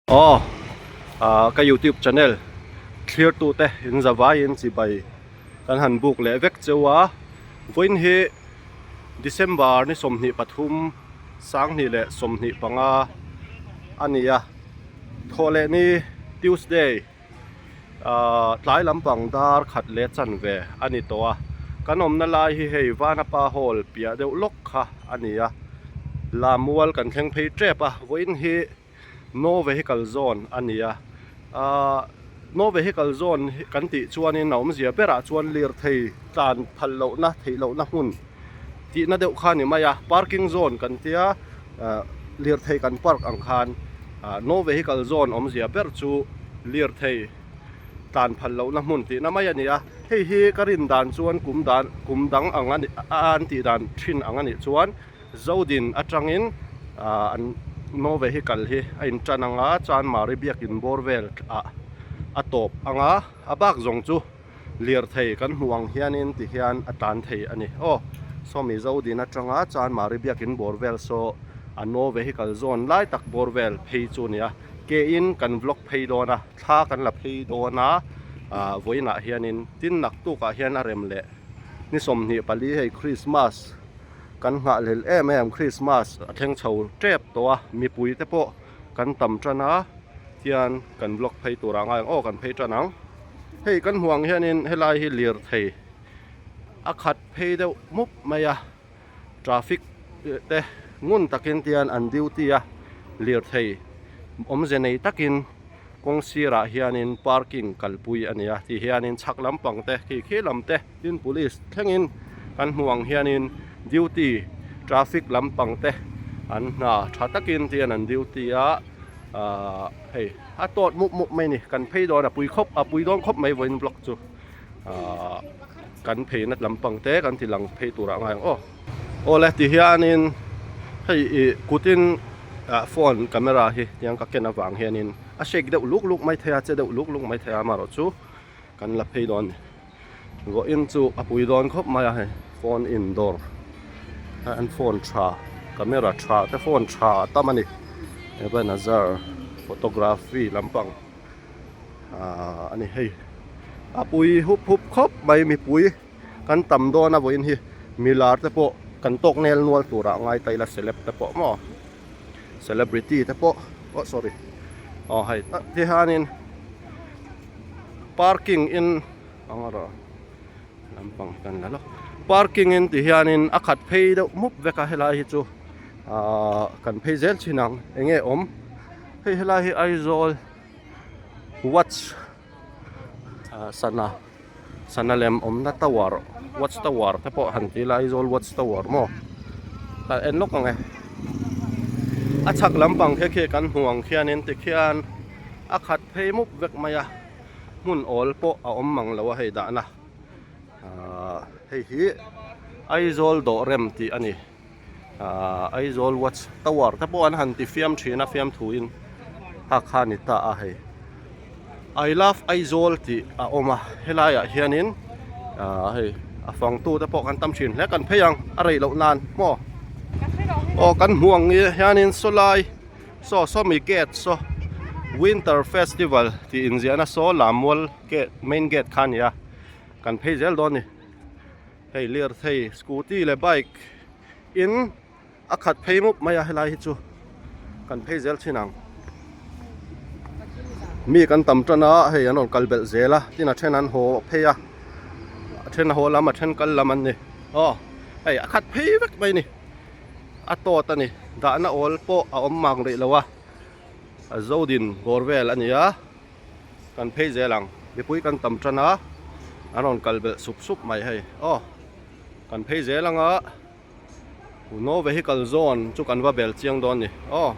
Aw ah ka youtube channel thlir tute in zavaiin chibai kan han buk leh vek cheu a vawiin hi December ni 23 2025 a ni a thawh leh ni Tuesday ah tlai lampang dar khat leh chanve a ni tawh a kan awmna lai hi hei Vanapa hall piah deuh lawk kha a ni a Lamual kan thleng phei tep a vawiin hi. No vehicle zone a ni a ahh no vehicle zone hi kan tih chuanin a awmzia berah chuan lirthei tlan phal lohna theih lohna hmun tihna deuh kha a ni mai a parking zone kan tia ahh lirthei kan park ang khan ahh no vehicle zone awmzia ber chu lirthei tlan phal lohna hmun tihna mai a ni a hei hi ka rin dan chuan kum dan kum dang ang a ni a an tih dan thin ang a nih chuan. Zodin atangin ah an no vehicle hi a in tan ang a Chanmari biakin bawr vel ah a tawp ang a a bak zawng chu lirthei kan hmuh ang hianin ti hian a tlan thei a ni aw sawmi Zodin atanga Chanmari biakin bawr vel saw a no vehicle zawn lai tak bawr vel phei chu a ni a ke in kan vlog phei dawn a thla kan la phei dawn a ah vawiinah hianin tin naktuk ah hian a rem leh ni 24 hei Christmas. Kan nghahhlelh em em Christmas a thleng chho tep tawh a, mipui te pawh kan tam tan a, tian kan vlog phei turah ngai ang aw kan phei tan ang. Hei kan hmuh ang hianin helai hi lirthei a khat phei deuh mup mai a, traffic te ngun takin tian an duty a, lirthei awmze nei takin kawng sirah hianin parking kalpui a ni a, ti hianin chhak lampang te khi khi lam te. Tin police thlengin kan hmuh ang hianin duty traffic lampang te an hna tha takin tian an duty a ahh hei a tawt mup mup mai a ni kan phei dawn a pui khawp a pui dawn khawp mai vawiin block chu ahh kan pheina lampang te kan ti lang phei turah a ngai ang aw. Awle ti hianin hei ih kutin ah phone camera hi tiang ka ken avang hianin a shake deuh luk luk mai thei a che deuh luk luk mai thei a amaherawhchu kan la phei dawn a ni. Vawiin chu a pui dawn khawp mai a hei phone in dawr an phone tha camera tha te phone tha a tam a ni Ebenezer photography lampang ahh a ni hei a pui hup hup khawp mai mipui kan tam dawn a vawiin hi milar te pawh kan tawk nel nual turah ngai ta ila celeb te pawh maw celebrity te pawh oh sorry aw hei tihianin. Parking in ang erawh lampang hi kan la lawk parking in ti hianin a khat phei deuh mup vek a helai hi chu ahh kan phei zel thin ang eng nge awm hei helai hi Aizawl watch ah sana sana lem awmna tower watch tower te pawh han ti ila Aizawl watch tower maw ka en lawk ang e a chhak lampang khi khi kan hmu ang khianin tikhian. A khat phei mup vek mai a, hmun awl pawh a awm mang lo a hei dahna ahh hei hi Aizawl dawhrem tih a ni ahh Aizawl watch tower te pawh an han ti fiam thin a fiamthuin ha kha a ni ta a hei I love Aizawl tih a awm a helaiah hianin ahh hei a fangtu te pawh kan tam thin hle kan phei ang a rei loh nan maw aw kan hmuh ang hianin sawlai. Saw sawmi gate saw winter festival tih inziahna saw Lammual gate main gate kha a ni a kan phei zel dawn a ni hei lirthei scooty leh bike in a khat phei mup mai a helai hi chu kan phei zel thin ang mi kan tam tan a hei an rawn kal belh zel a tin a then an haw phei a a then haw lam a then kal lam an ni aw hei a khat phei vek mai a ni. A tawt a ni dahna awl pawh a awm mang rih lo a a zodin bawr vel a ni a kan phei zel ang mipui kan tam tan a an rawn kal belh sup sup mai hei aw kan phei zel ang a no vehicle zone chu kan va bel chiang dawn a ni aw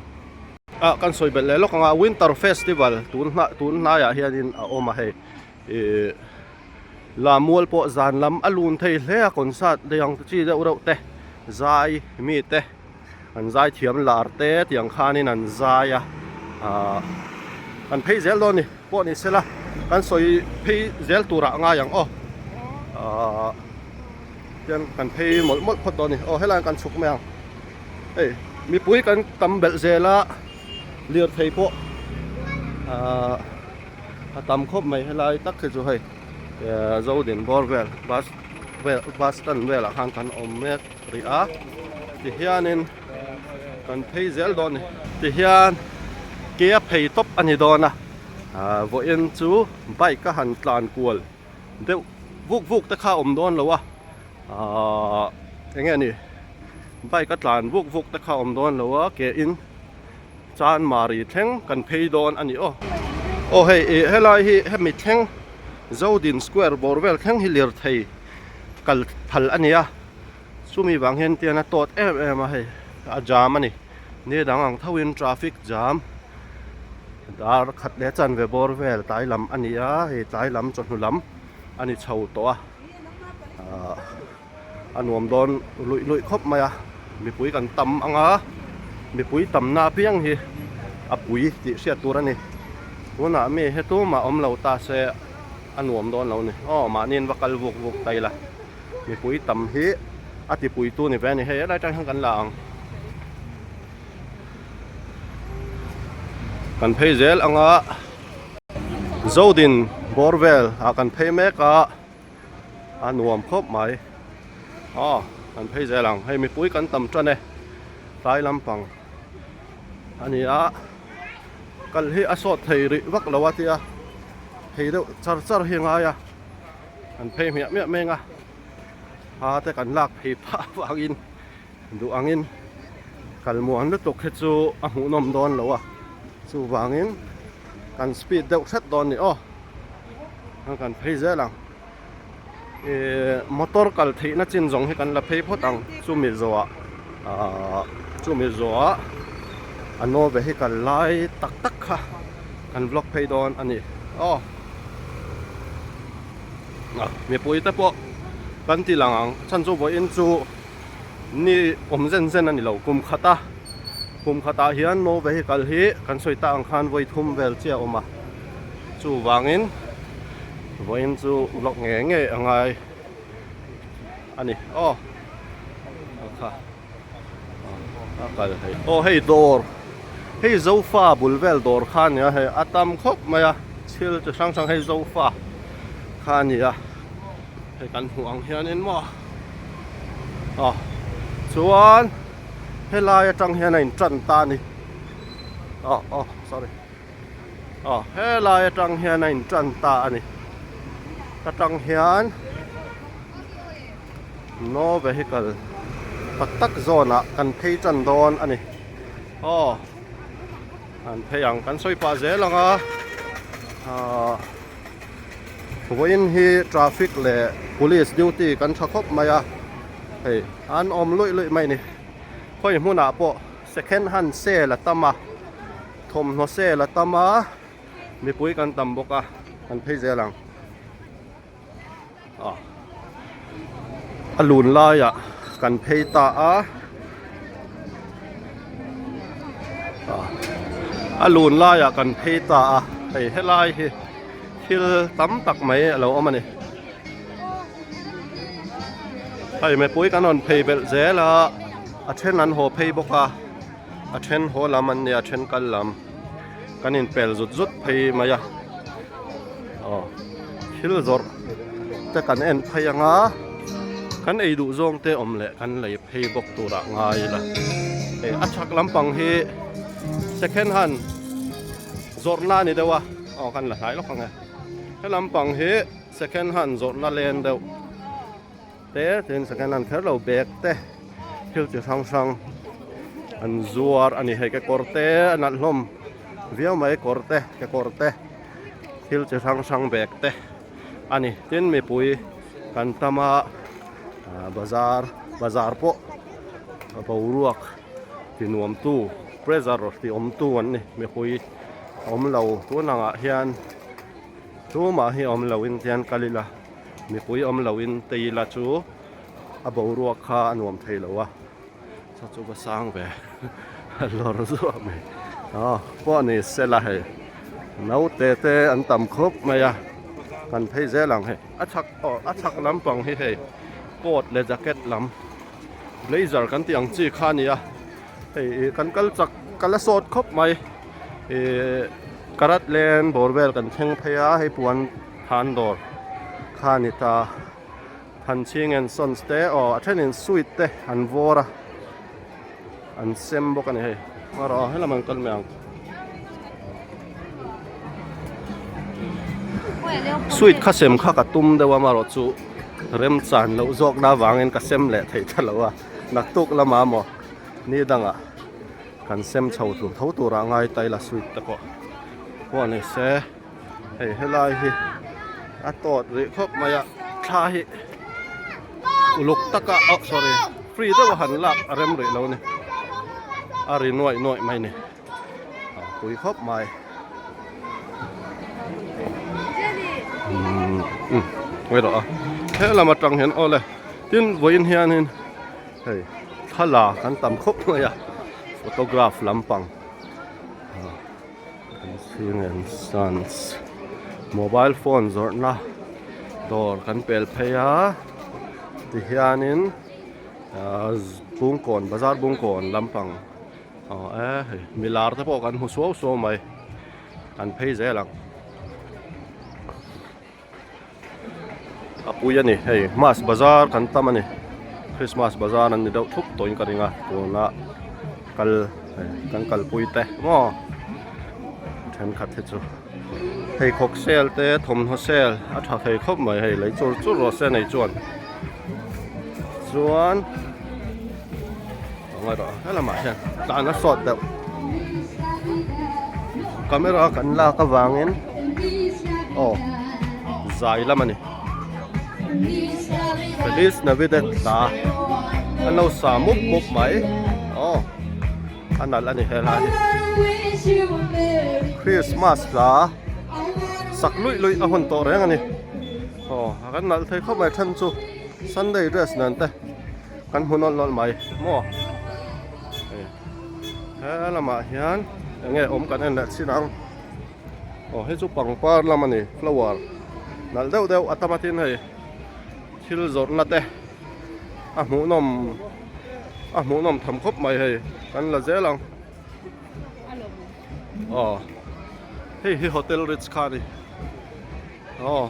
ah kan sawi belh leh lawk ang a winter festival tun hna tun hnaiah hianin a awm a hei ih Lamual pawh zan lam a lun thei hle a concert daih ang chi deuh reuh te zai mi te an zai thiam lar te tiang khanin an zai a ahh kan phei zel dawn a ni pawh ni sela kan sawi phei zel turah a ngai ang aw ahh tian kan phei mawlh mawlh phawt dawn a ni aw helaiah kan chhuk mai ang hei mipui kan tam belh zel a. Lirthei pawh Ahh a tam khawp mai helai tak hi chu hei Zodin bawr vel bus vel bus stand velah khan kan awm mek rih a tihianin kan phei zel dawn a ni tihian ke a phei tawp a ni dawn a ahh vawiin chu bike a han tlan kual deuh vuk vuk te kha a awm dawn lo a ahh eng nge ni bike a tlan vuk vuk te kha a awm dawn lo a ke in. Chan Mari thleng kan phei dawn a ni aw. Aw hei ih helai hi hemi thleng Zodin Square bawr vel thleng hi lirthei kal phal a ni a, chumi vang hian tian a tawt em em a hei a jam a ni. Ni dang ang thoin traffic jam dar khat leh chanve bawr vel tlai lam a ni a, hei tlai lam chawhnu lam a ni chho tawh a ahh. A nuam dawn luih luih khawp mai a, mipui kan tam ang a, mipui tamna apiang hi a pui tih hriat tur a ni. Tunah mi he tumah awm lo ta se a nuam dawn lo a ni. Aw mahniin va kal vuk vuk ta ila, mipui tam hi a tipuitu ni ve a ni. Hei helai atang hian kan la ang. Kan phei zel ang a, Zodin bawr vel ah kan phei mek a. A nuam khawp mai. Aw, kan phei zel ang. Hei mipui kan tam tan e. Tlai lampang a ni a. Kal hi a sawt thei rih vak lo a tia. Phei deuh char char hi a ngai a. Kan phei hmiah hmiah meng a. Ha te kan lak phei phah avangin duh angin kal muan lutuk hi chu a hmuhnawm dawn lo a. Chuvangin kan speed deuh hret dawn a ni aw. Kan phei zel ang. Ihh motor kal theihna chin zawng hi kan la phei phawt ang chumi zawhah ahh chumi zawhah a no vehicle lai tak tak kha kan vlog phei dawn a ni aw mipui te pawh kan ti lang ang chhan chu vawiin chu ni awm zen zen a ni lo kum khat a kum khatah hian no vehicle hi kan sawi tak ang khan vawi thum vel chiah a awm a chuvangin. Vawiin chu vlog ngei ngei a ngai a ni aw a kha a kal hei aw hei dawr hei zofa bul vel dawr kha a nia hei a tam khawp mai a thil chi hrang hrang hei zofa kha a ni a hei kan hmuh ang hianin maw aw chuan helai atang hian a intan ta a ni aw aw sorry. Aw helai atang hian a in tan ta a ni ta tang hian no vehicle tak tak zawn ah kan phei tan dawn a ni aw an phei ang kan sawi pah zel ang a ahh vawiin hi traffic leh police duty kan tha khawp mai a hei an awm luih luih mai a ni khawi hmunah pawh second hand sale a tam a. Thawmhnaw sel a tam a, mipui kan tam bawk a, kan phei zel ang. Ah, a lun laiah kan phei ta a. Ah, a lun laiah kan phei ta a, hei helai hi thil tam tak mai a lo awm a ni. Hei mipui kan rawn phei belh zel a, a then an haw phei bawk a. A then haw lam an nia a then kal lam kan inpel zut zut phei mai a aw thil zawrh te kan en phei ang a kan ei duh zawng te awm leh kan lei phei bawk turah ngai ila hei a chhak lampang hi second hand zawrhna a ni deuh a aw kan la hnai lawk ang e he lampang hi second hand zawrhna len deuh. Te tin second hand kher lo bag te thil chi hrang hrang an zuar a ni hei kekawr te a nalh hlawm viau mai kawr te kekawr te thil chi hrang hrang bag te a ni tin mipui kan tam a ah bazar bazar pawh boruak ti nuam tu pressure ti awm tu an ni mipui awm lo tun ang ah hian tumah hi awm lo in tian kal ila. Mipui awm lo in tei la chu a boruak kha a nuam thei lo a, chaw chu va sang ve lawr zuah mai aw pawh ni se la hei naute te an tam khawp mai a kan phei zel ang hei a chhak aw a chhak lampang hi hei coat leh jacket lam blazer kan tih ang chi kha a ni a hei kan kal chak kal a sawt khawp mai ihh. Karat len bawr vel kan thleng phei a hei puan than dawr kha a ni ta Thanchhing and Sons te aw a thenin sweet te an vawr a an sem bawk a ni hei erawh helam an kal mai ang. Sweet kha sem kha ka tum deuh a amarawh chu remchan loh zawkna avangin ka sem leh theih ta lo a naktuk lamah maw ni dangah kan sem chho tur tho turah ngai ta ila sweet te pawh pawh ni se hei helai hi a tawt rih khawp mai a thla hi uluk taka oh sorry free deuh a han lak a rem rih lo a ni a ri nuaih nuaih mai a ni. A pui khawp mai. Umm ngawi rawh a he lam atang hian awle tin vawiin hianin hei thla kan tam khawp mai a photograph lampang Sing and Sons mobile phone zawrhna dawr kan pel phei a tihianin ahh bungkawn bazar bungkawn lampang. Aw e hei milar te pawh kan hmu suau suau mai an phei zel ang a pui a ni hei mas bazar kan tam a ni christmas bazar an ni deuh thup tawhin ka ring a tuna kal hei kan kalpui te maw thenkhat hi chu pheikhawk sale te thawmhnaw sale a tha thei khawp mai hei lei chur chur rawh se nei chuan chuan. Ngaih rawh he lamah hian tlan a sawt deuh camera kan lak avangin aw zai lam a ni Feliz Navidad hla an lo sa mup mup mai aw a nalh a ni helai hi Christmas hla sak luih luih a hun tawh reng a ni aw a kan nalh thei khawp mai then chu Sunday dress nen te. Kan hmu nawlh nawlh mai maw hei he lamah hian eng nge awm kan en leh chin ang aw hei chu pangpar lam a ni flower nalh deuh deuh a tam atin hei thil zawrhna te a hmuhnawm a hmuhnawm tham khawp mai hei kan la zel ang aw hei hi hotel ritz kha a ni. Aw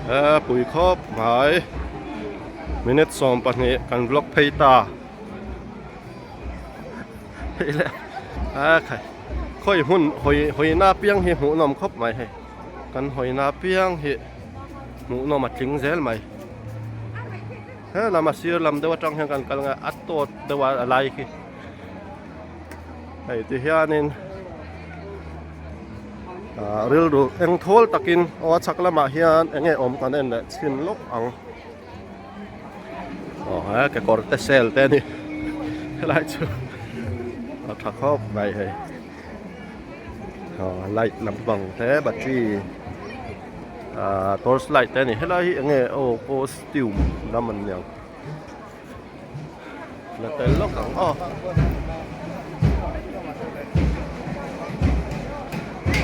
he pui khawp mai minute 12 kan vlog phei ta hei le a khai khawi hmun hawi hawi na piang hi hmuh nawm khawp mai hei kan hawi na piang hi hmuh nawm a tling zel mai he lam a sir lam deuh atang hian kan kal nge a tawt deuh a lai khi hei ti hianin ah rilru eng thawl takin aw a chhak lamah hian eng nge awm kan en leh chhin lawk ang aw he kekawr te sale te a ni helai chu a tha khawp mai hei aw light lampang te battery ah torch light te a ni helai hi eng nge aw costume lam an ni ang. La tel lawk ang aw.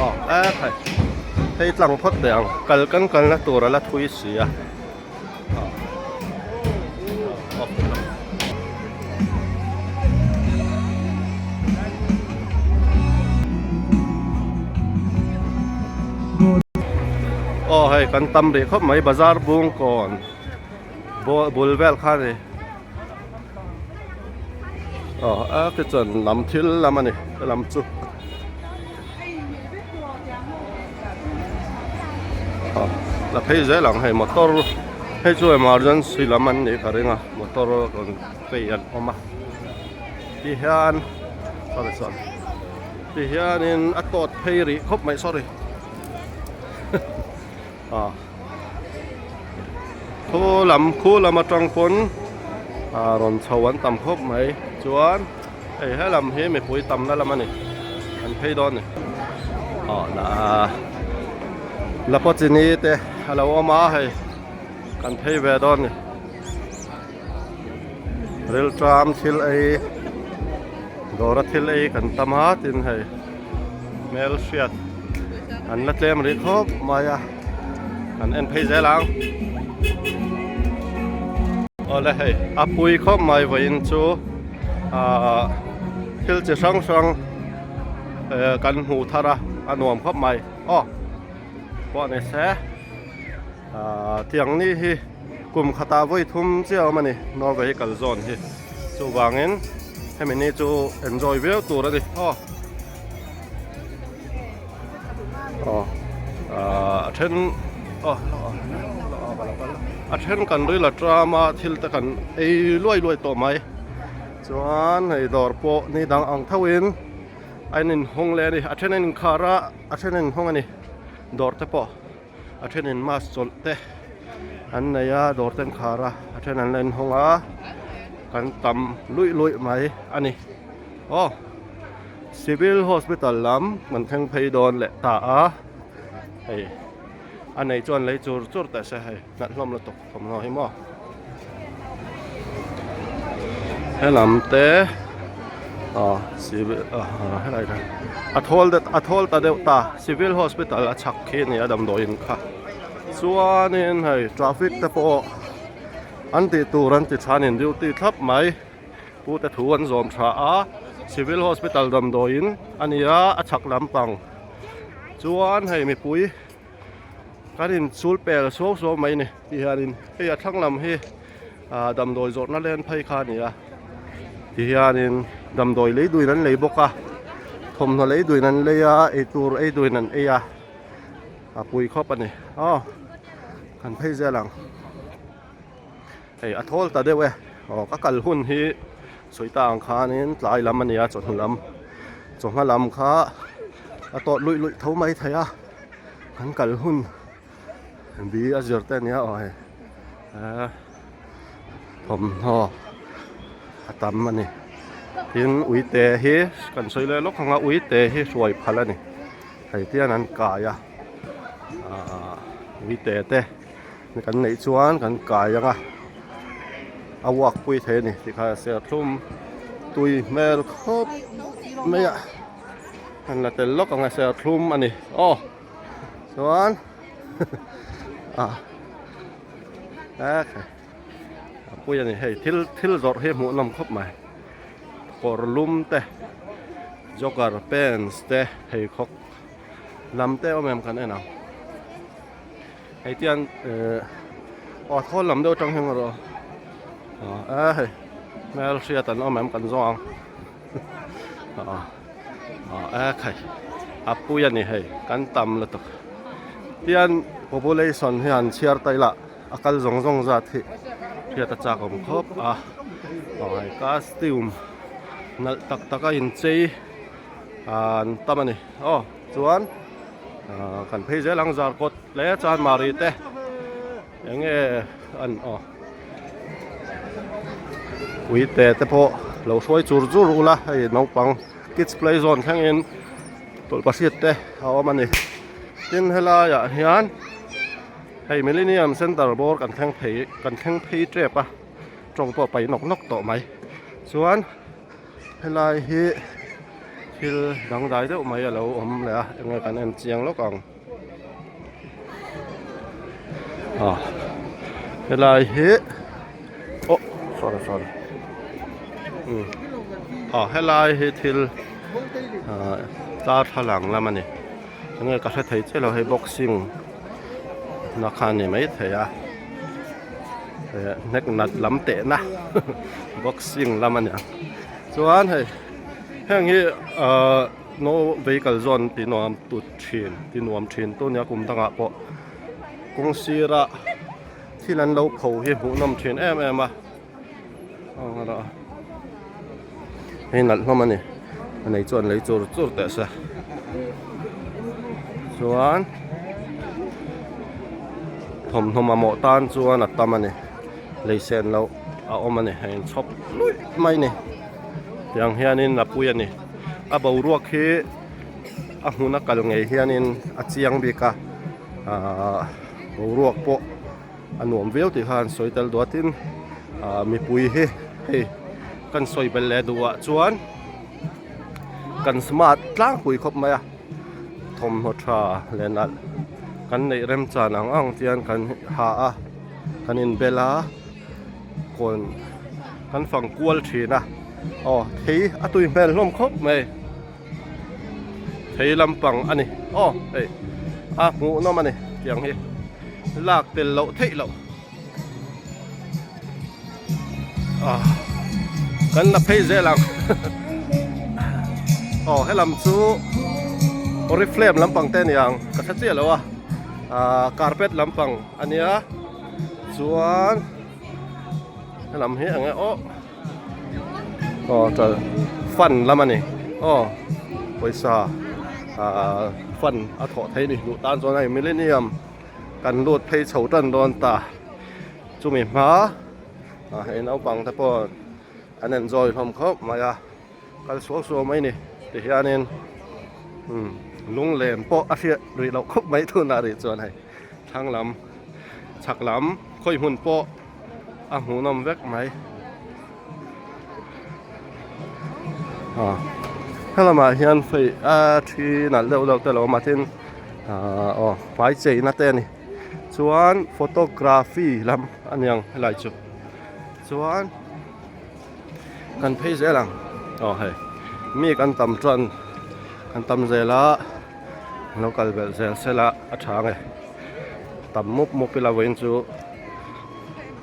Aw e khai. Hei tlang phawt teh ang. Kal kan kalna tur a la thui si a. Aw hei kan tam rih khawp mai bazar bungkawn. Bul vel kha a ni aw a kitchen lam thil lam a ni helam chu aw la phei zel ang hei motor hei chu emergency lam an nih ka ring a motor rawn phei an awm a ti hian sorry sorry ti hianin a tawt phei rih khawp mai sorry aw. Khu lam khu lam atang pawn ah rawn chho an tam khawp mai chuan hei helam hi mipui tamna lam a ni an phei dawn a ni aw la la pawh chini te a lo awm a hei kan phei ve dawn a ni rilṭam thil ei dawra thil ei kan tam a tin hei hmelhriat an la tlem rih khawp mai a kan en phei zel ang awle hei a pui khawp mai vawiin chu ahh thil chi hrang hrang eh kan hmuh thar a. a nuam khawp mai aw pawh ni se ah tiang ni hi kum khatah vawi thum chiah a awm a ni no vehicle zone hi chuvangin hemi ni chu enjoy viau tur a ni aw aw ah a then aw a then kan ril a tram a thil te kan ei luai luai tawh mai chuan hei dawr pawh ni dang ang tho in a in inhawng leh a ni a then a inkhar a a then a inhawng a ni dawr te pawh a then in mask chawlh te an nei a dawr te an khar a a then an la inhawng a kan tam luih luih mai a ni aw civil hospital lam kan thleng phei dawn leh ta a hei a nei chuan lei chur chur teh se hei hnalh hlawm lutuk thawmhnaw hi maw helam te ah civil ah helai kha a thawl det a thawl ta deuh ta civil hospital a chhak khi a ni a damdawiin kha chuanin hei traffic te pawh an tih tur an ti thanin duty thlap mai. Pu te thu an zawm tha a, Civil Hospital damdawiin a ni a, a chhak lampang chuan hei mipui kan inchul pel suau suau mai a ni ti hianin hei a thlang lam hi ah damdawi zawrhna len phei kha a ni a ti hianin damdawi lei duin an lei bawk a thawmhnaw lei duin an lei a eitur ei duin an ei a a pui khawp a ni aw kan phei zel ang. Hei a thawl ta deuh e aw ka kal hun hi sawi ta ang khanin tlai lam a nia chawhnu lam chawhma lam kha a tawt luih luih tho mai thei a kan kal hun bi a zir te a nia aw hei ehh thawmhnaw a tam a ni tin uite hi kan sawi leh lawk ang a uite hi hruai phal a ni hei tian an kai a ahh uite te. Kan neih chuan kan kai ang a, a walk pui thei a ni tih kha serthlum tui hmel khawp mai a, han la tel lawk ang a serthlum a ni aw chuan ah a pui a ni hei thil thil zawrh hi hmuh nawm khawp mai kawr lum te jogger pants te pheikhawk lam te awm em kan en ang. Hei tian eh aw thawl lam deuh atang hian erawh a hei hmel hriat an awm em kan zawng ang a khai a pui a ni hei kan tam lutuk tian population hi han chhiar ta ila a kal zawng zawng zat hi hriat a chak awm khawp a aw hei costume nalh tak tak a inchei an tam a ni aw chuan. Ahh kan phei zel ang zar kawt hle chuan mari te eng nge an aw uite te pawh lo hruai chur chur ula hei naupang kids play zone thleng in tawlhpahriat te a awm a ni tin helai ah hian hei millennium center bawr kan thleng phei kan thleng phei tep a tawng pawh a pai nawk nawk tawh mai chuan. Helai hi thil dangdai deuh mai a lo awm leh a enge kan en chiang lawk ang ah helai hi oh sorry sorry um ah helai hi thil ah darthlalang lam a ni enge ka hre thei chiah lo hei boxing na kha a ni maithei a. Hnek nat lam tehna boxing lam a nia chuan hei heng hi ahh no vehicle zawn ti nuam tut thin ti nuam thin tu nia kum dangah pawh kawng sira thil an lo pho hi hmuh nawm thin em em a hei nalh hlawm a ni a nei chuan lei chur chur teh se chuan thawmhnaw mamawh tan chuan a tam a ni lei sen loh a awm a ni hei in chhawp luih mai a ni tiang hianin a pui a ni a boruak hi a hmun a kal ngei hianin a chiang bik a ahh boruak pawh. A nuam viau tih kha an sawi tel duat in ah mipui hi hei kan sawi belh leh duh ah chuan kan smart tlangpui khawp mai a thawmhnaw tha leh nalh kan neih remchan ang ang chian kan ha a kan inbel a kawn kan fang kual thin a aw thei a tui hmel hlawm khawp mai. Phei lampang a ni aw hei a hmuhnawm a ni tiang hi lak tel loh theih loh ah kan la phei zel ang aw helam chu oriflame lampang te a ni ang ka hre chiah lo a ah carpet lampang a nia chuan helam hi eng nge aw. Aw chuan fan lam a ni aw pawisa ah fan a thawh theih a ni duh tan chuan hei millennium kan lut phei chho tan dawn ta chumi hma ah hei naupang te pawh an enjoy hlawm khawp mai a kal suau suau mai a ni tihianin umm lunglen pawh a hriat rih loh khawp mai tunah rih chuan hei thlang lam chhak lam khawi hmun pawh. a hmuhnawm vek mai ah helamah hian hei a thi nalh deuh deuh te lo awm a tin ah aw hmai cheina te a ni chuan photography lam a niang helai chu chuan kan phei zel ang aw hei mi kan tam chuan kan tam zel a lo kal belh zel sela a tha ang e tam mup mup ila vawiin chu.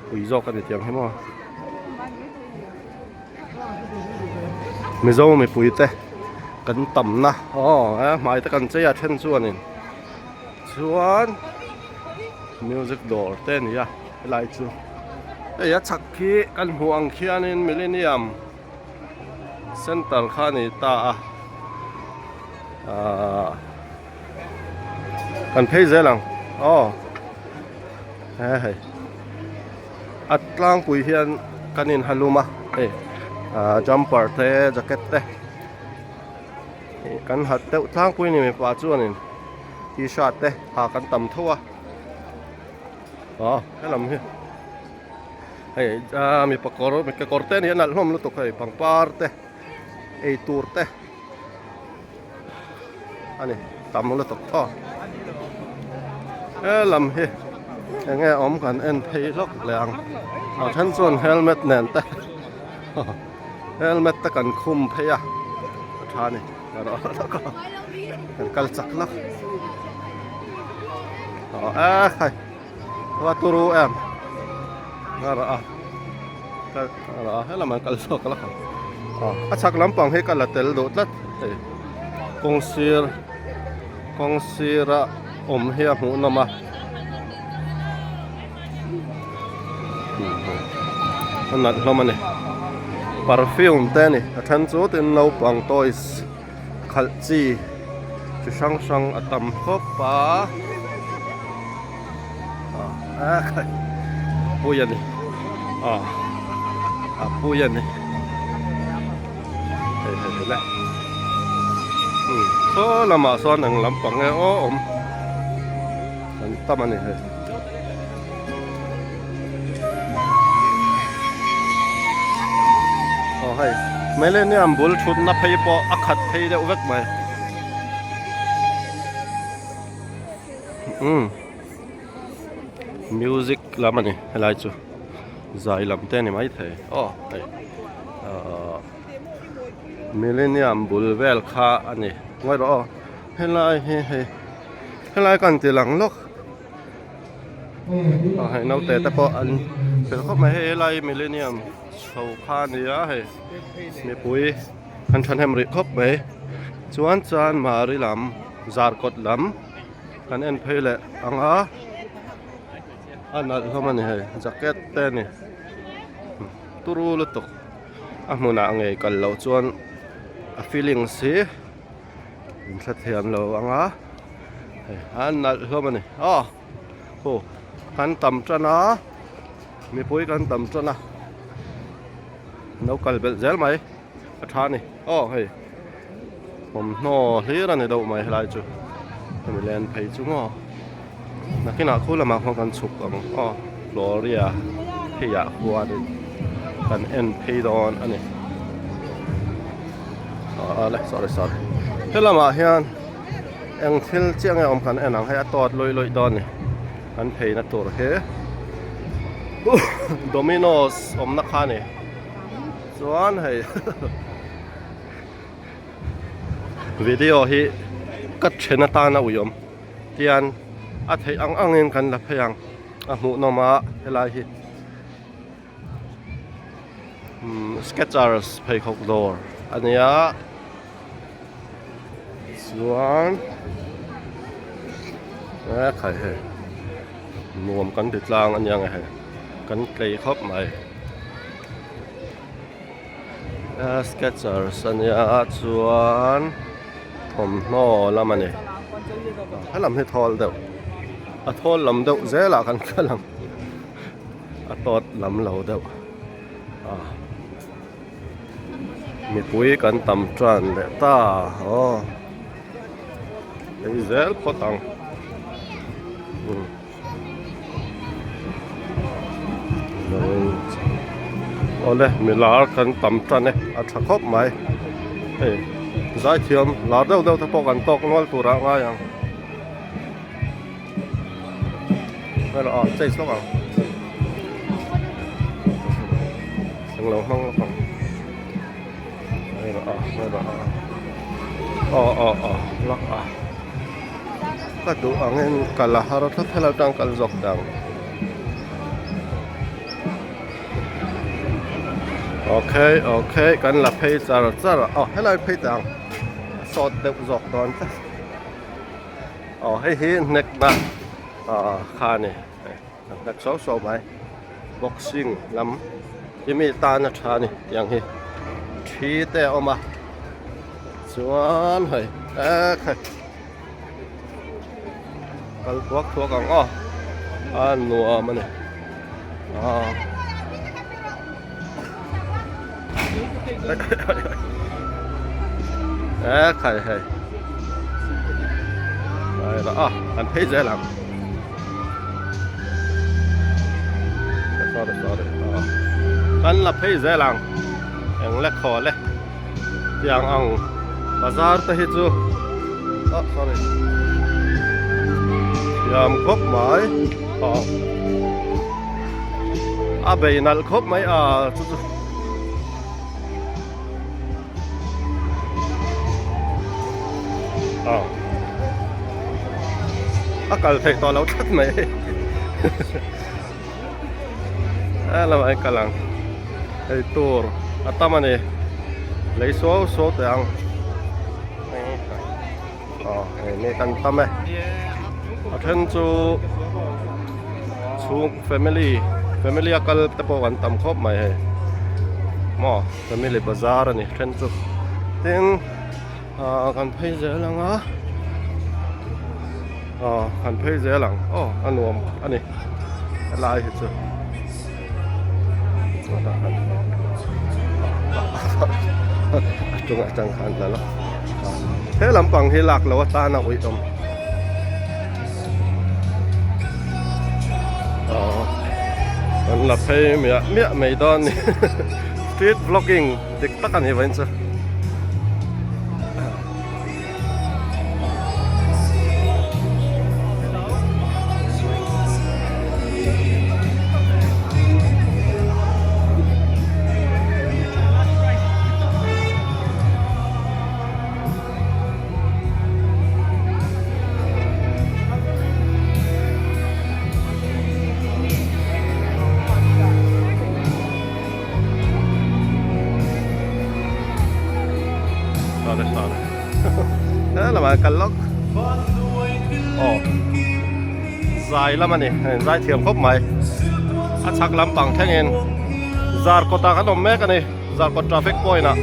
Pui zawk a ni tiang hi maw Mizo mipui te kan tamna aw he hmai te kan chei a then chuanin chuan music dawr te a ni a helai chu hei a chhak khi kan hmuh ang khianin millennium center kha a ni ta a ahh kan phei zel ang aw. He hei a tlangpui hian kan in ha lum a hei ah jumper te jacket te kan ha deuh tlangpui a ni mipa chuanin t-shirt te ha kan tam tho a aw helam hi hei ah mipa kawr mipa kawr te a ni a nalh hlawm lutuk hei pangpar te eitur te. A ni tam lutuk tawk he lam hi eng nge awm kan en phei hlawk leh ang a then chuan helmet nen te helmet te kan khum phei a a tha a ni kan kal chak lawk aw e khai va turu em a rawh a a rawh a helam an kal zawk lawk ang aw a chhak lampang hi ka la tel duh tlat hei kawng sir kawng sira awm hi a hmuh nawm a a nalh hlawm a ni perfume te a ni a then chu tin naupang toys khalh chi chi hrang hrang a tam khawp a ah pui a ni ah a pui a ni hei hei hei le um saw lamah sawn eng lampang nge aw awm an tam a ni hei. Aw hei millennium bul thutna phei pawh a khat phei deuh vek mai umm music lam a ni helai chu zai lam te a ni maithei aw hei ahh millennium bul vel kha a ni ngawi rawh aw helai hi hei helai kan ti lang lawk. Aw hei naute te pawh an fel khawp mai hei helai millennium chho kha a ni a hei mipui an thahnem rih khawp mai chuan chuan mari lam zarkawt lam kan en phei leh ang a a nalh hlawm a ni hei jacket te a ni turu lutuk a hmunah ngei kal loh chuan a feelings hi. In hrethiam lo ang a hei a nalh hlawm a ni aw hu kan tam tan a mipui kan tam tan a no kal belh zel mai a tha a ni aw hei thawmhnaw hlir a ni deuh mai helai chu hemi len phei chu maw nakinah khu lamah khuan kan chhuk ang aw Gloria pheiah khuanin kan en phei dawn a ni. Awle sorry sorry helamah hian eng thil chiah nge awm kan en ang hei a tawt luih luih dawn a ni kan pheina tur hi Domino's awmna kha a ni chuan hei video hi. ka then atana uiawm tian a theih ang angin kan la phei ang a hmuhnawm a helai hi umm skechers pheikhawk dawr a nia chuan e khai hei nuam kan ti tlang a nia nge hei kan tlei khawp mai. Skechers a nia chuan thawmhnaw lam a ni helam hi thawl deuh a thawl lam deuh zelah kan kal ang a tawt lam lo deuh a mipui kan tam tan leh ta aw hei zel phawt ang. Awle mi lar kan tam tan e a tha khawp mai hei zaithiam lar deuh deuh te pawh kan tawk nual turah a ngai ang erawh ah change lawk ang englo hmang lawk ang erawh ah erawh ah aw aw aw lawk ah. Ka duh angin kal a har tlat helai atang kal zawk teh ang. Okay okay kan la phei char char a aw helai phei teh ang a sawt deuh zawk dawn tlat aw hei hi hnek na ah kha a ni hnek suau suau mai boxing lam hi mi tan a tha a ni tiang hi thi te a awm a chuan hei ekhai kal thuak thuak ang aw a nuam a ni ah ekhai hei a an phei zel ang. Sorry sorry kan la phei zel ang eng le khaw le tiang ang bazar te hi chu oh sorry thiam khawp mai aw a bei nalh khawp mai a chu chu aw a kal theih tawh lo tlat mai a lamah hian kal ang hei tur a tam a ni lei suau suau teh ang aw hei mi kan tam e a then chu chhung family family a kal te pawh kan tam khawp mai hei maw family bazar a ni then chu tin ah kan phei zel ang a ah kan phei zel ang aw a nuam a ni helai hi chu a chung atang khan la la he lampang hi lak loh atana uih awm kan la phei miah miah mai dawn ni street vlogging dik tak a ni vawiin chu. Sorry sorry he lamah kal lawk aw zai lam a ni zai thiam khawp mai a chhak lampang thlengin zar kawtah kan awm mek a ni. Zarkawt traffic point ah.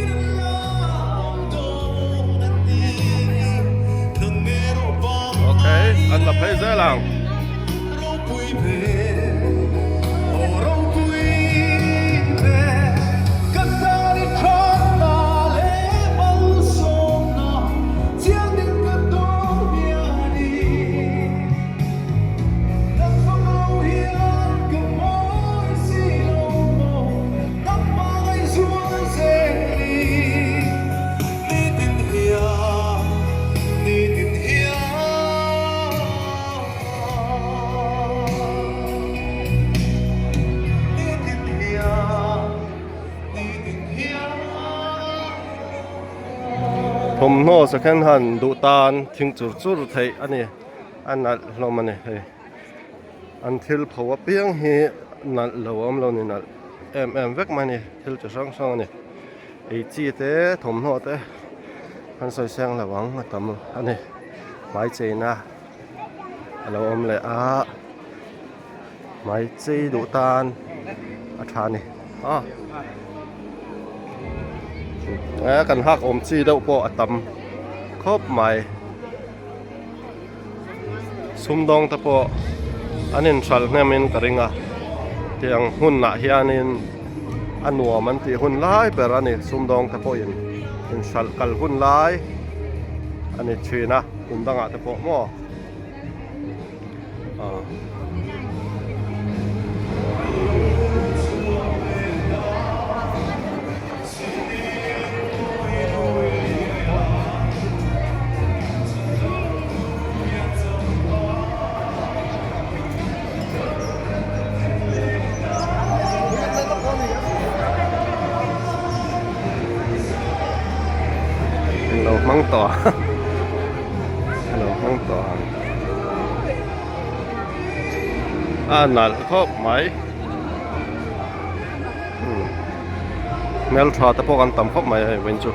Okay, an la phei zel ang. Thawmhnaw second hand duh tan thing chur chur theih a ni a nalh hlawm a ni hei an thil pho apiang hi nalh lo a awm lo ni nalh em em vek mai a ni thil chi hrang hrang a ni ei chi te thawmhnaw te an sawi seng lo ang a tam a ni hmai cheina a lo awm leh a hmai chei duh tan a tha a ni a kan hak awm chi deuh pawh a tam khawp mai sumdawng te pawh an inhralh hnem in ka ring a tiang hunah hianin a nuam an tih hun lai ber a ni sumdawng te pawhin inhralh kal hun lai a ni thin a kum dangah te pawh maw ah. Lo hmang tawh a lo hmang tawh ang a nalh khawp mai hmeltha te pawh kan tam khawp mai hei vawiin chu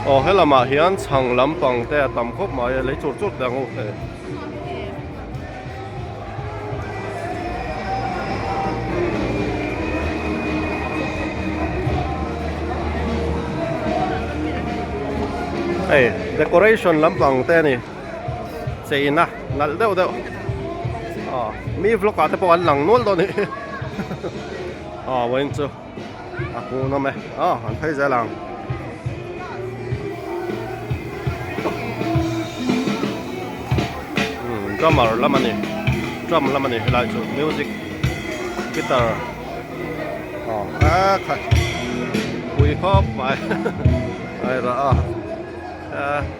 aw helamah hian chhang lampang te a tam khawp mai a lei chur chur teh ang u hei. Hei decoration lampang te a ni cheina nalh deuh deuh aw mi vlog ah te pawh an lang nual dawn a ni aw vawiin chu a hmuhnawm e aw an phei zel ang. Drummer lam a ni drum lam a ni helai chu music guitar aw a khat pui khawp mai ai rah a.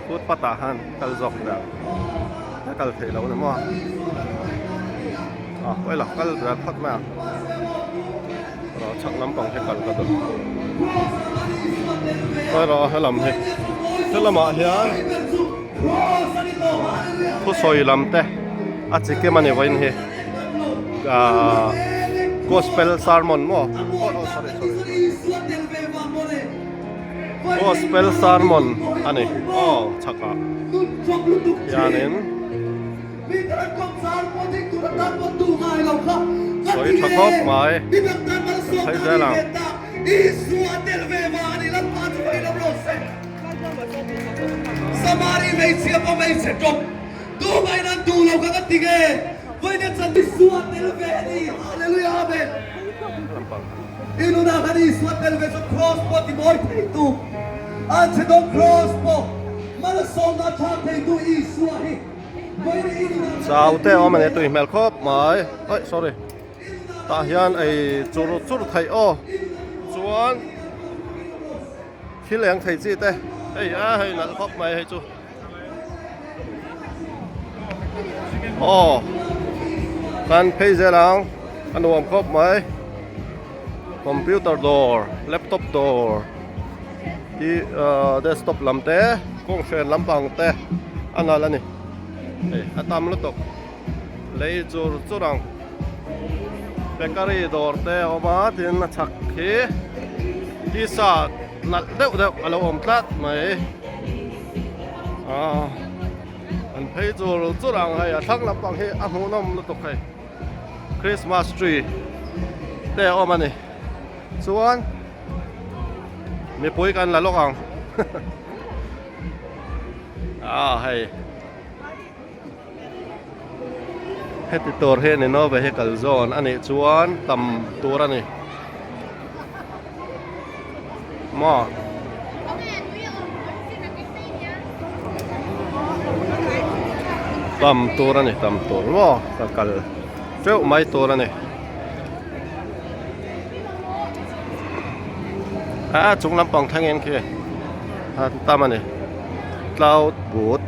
Footpath ah khan kal zawk teh ang a kal theih loh ni maw a pawi lo kal zel phawt mai ang rawh chhak lampang hi kal ka duh pawi rawh helam hi helamah hian thusawi lam te a chi kim a ni vawiin hi ahh gospel sermon maw aw aw sorry sorry. Gospel sermon a ni aw chhakah hianin sawi tha khawp mai kan sawi zel ang. I nunah khan Isua tel ve chu Kraws pawh ti mawi theitu, an chhe dawn Kraws pawh malsawmna thlak theitu Isua hi vawiin i nunah khan Chau te awm a ni tui hmel khawp mai oi sorry tah hian ei chur chur theih aw chuan thil eng thei chi te hei a hei nalh khawp mai hei chu. Aw kan phei zel ang a nuam khawp mai computer dawr laptop dawr hi ahh desktop lam te kawnghren lampang te a nalh a ni hei a tam lutuk lei chur chur ang bakery dawr te a awm a tin a chhak hi t-shirt nalh deuh deuh a lo awm tlat mai. Aaa an phei chur chur ang hei a thlang lampang hi a hmuhnawm lutuk hei Christmas tree te a awm a ni chuan mipui kan la lawk ang aa hei heti tur hi a ni no vehicle zone a nih chuan tam tur a ni. Maw? Tam tur a ni tam tur maw ka kal teuh mai tur a ni a chung lampang thlengin khi a tam a ni cloud boot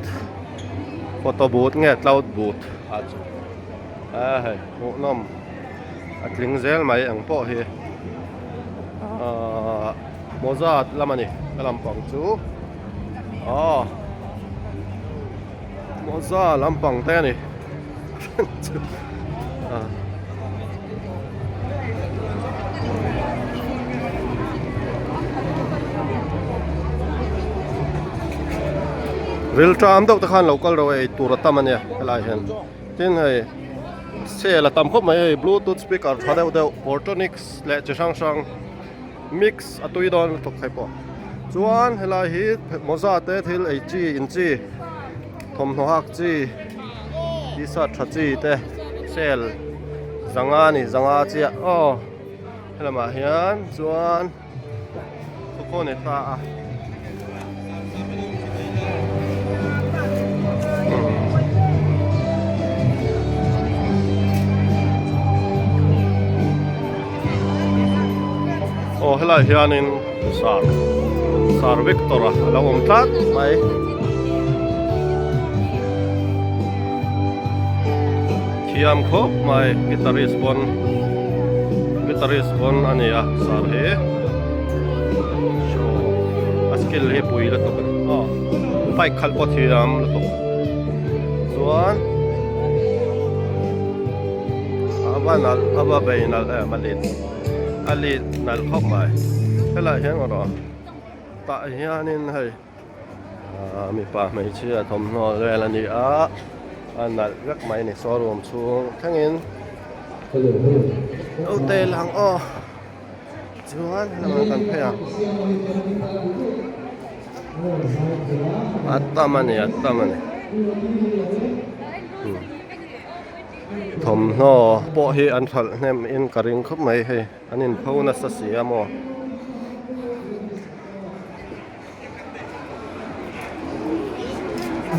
photo boot nge cloud boot a chu a hei hmuhnawm. A tling zel mai ang pawh hi. Ahh. Mawza lam a ni ka lampang chu aw mawza lampang te a ni Rilṭam deuh te khan lo kal ro ei tur a tam a nia helai hian tin hei sale a tam khawp mai hei bluetooth speaker tha deuh deuh portronics leh chi hrang hrang mix a tui dawn lutuk thei pawh chuan helai hi mawza te thil ei chi in chi thawmhnaw hak chi t-shirt tha chi te sale zanga a ni zanga chiah aw helamah hian chuan khaw ni ta a. Aw helai hianin sar sar Victor a lo awm tlat mai. Thiam khawp mai guitarist pawn guitarist pawn a ni a sar hi show a skill hi pui lutuk a ni aw bike khalh pawh thiam lutuk chuan a va nalh a va bei nalh em a lit a lit nalh khawp mai helaiah hian erawh tah hianin hei. Ahh mipa hmeichhia thawmhnaw vel a ni a a nalh vek mai a ni showroom chhung thlengin naute lang aw chuan helamah kan phei a a tam a ni a tam a ni thawmhnaw pawh hi an hralh hnem in ka ring khawp mai hei an inpho nasa si a maw.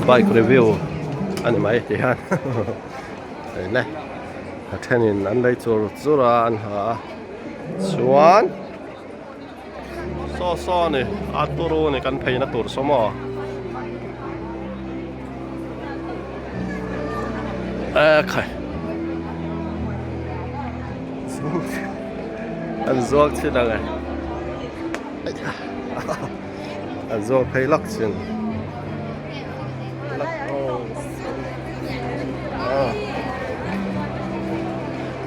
Bike review a ni mai tih hian hei le a thenin an lei chur chur a an ha a chuan saw saw a ni a turu a ni kan pheina tur saw maw ekhai an zuak chhin ang e. An zawk phei lak chin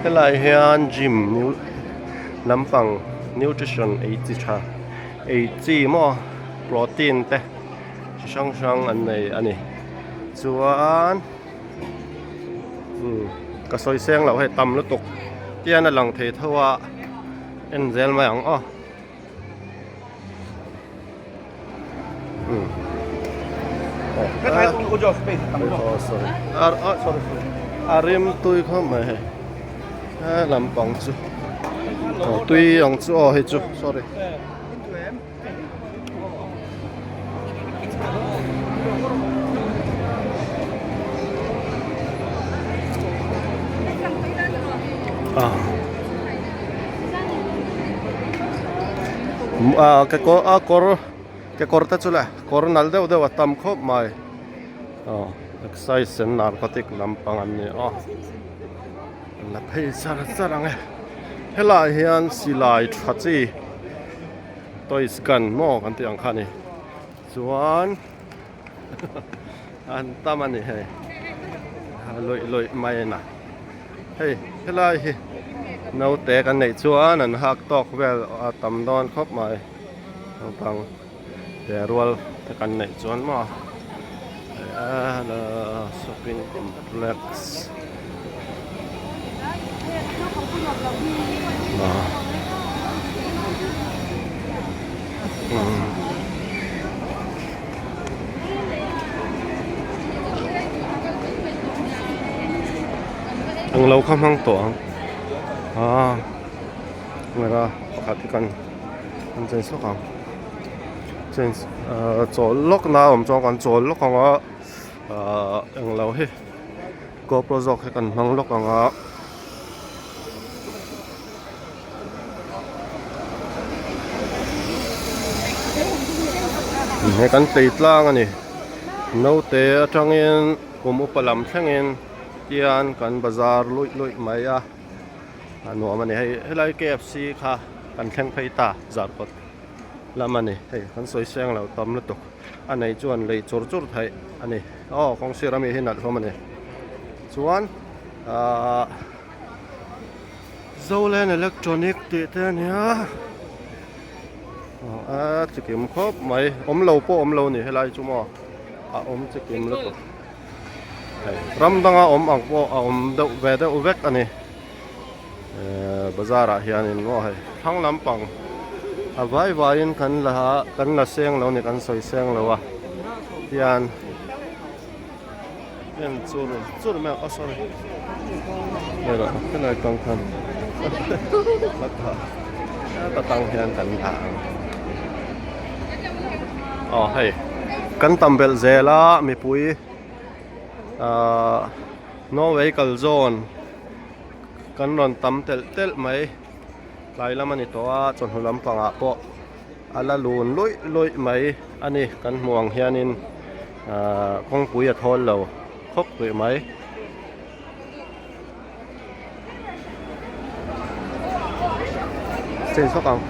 helai hian gym lampang nutrition ei chi tha ei chi maw protein te chi hrang hrang an nei a ni chuan ka sawi seng loh hei tam lutuk tian a lang thei tho a en zel mai ang aw. A rim tui khawp mai hei he lampang chu tui ang chu aw hei chu sorry. Kekawr a kawr kekawr te chu le kawr nal deuh deuh a tam khawp mai aw exercise and narcotic lampang an ni a la phei char char ang e helaiah hian silai tha chi. Toys gun maw kan tih ang kha a ni chuan an tam a ni hei luih luih mai a na hei helai hi naute kan neih chuan an hak tawk vel a tam dawn khawp mai naupang te rual te kan neih chuan maw shopping complex Ang lo kha hmang tawh ang ah camera pakhat hi kan kan change lawk ang change ah chawl lawk na a awm chuan kan chawl lawk ang a ah englo hi GoPro zawk hi kan hmang lawk ang a. He kan tlei tlang a ni naute atangin kum upa lam thlengin tian kan bazar luih luih mai a a nuam a ni hei helai K F C kha kan thleng phei ta zarkawt. lam a ni hei kan sawi seng lo tam lutuk a nei chuan lei chur chur theih a ni aw kawng sir ami hi nalh hlawm a ni chuan ahh Zoland electronic tih te a nia a chikim khawp mai awm lo pawh awm lo a ni helai chu maw a awm chikim lutuk hei ram danga awm ang pawh a awm deuh ve deuh vek a ni ehh bazar ah hianin maw hei thlang lampang a vai vaiin kan la kan la seng lo a ni kan sawi seng lo a hian. En chur chur mai a sorry hela helai tang khan heta tang hian kan dah ang aw hei kan tam belh zel a mipui ahh no vehicle zone kan rawn tam telh telh mai tlai lam a ni tawh a chawhnu lampangah pawh. A la lun luih luih mai a ni kan hmuh ang hianin ahh kawngpui a thawl lo khawp rih mai. Change vak ang.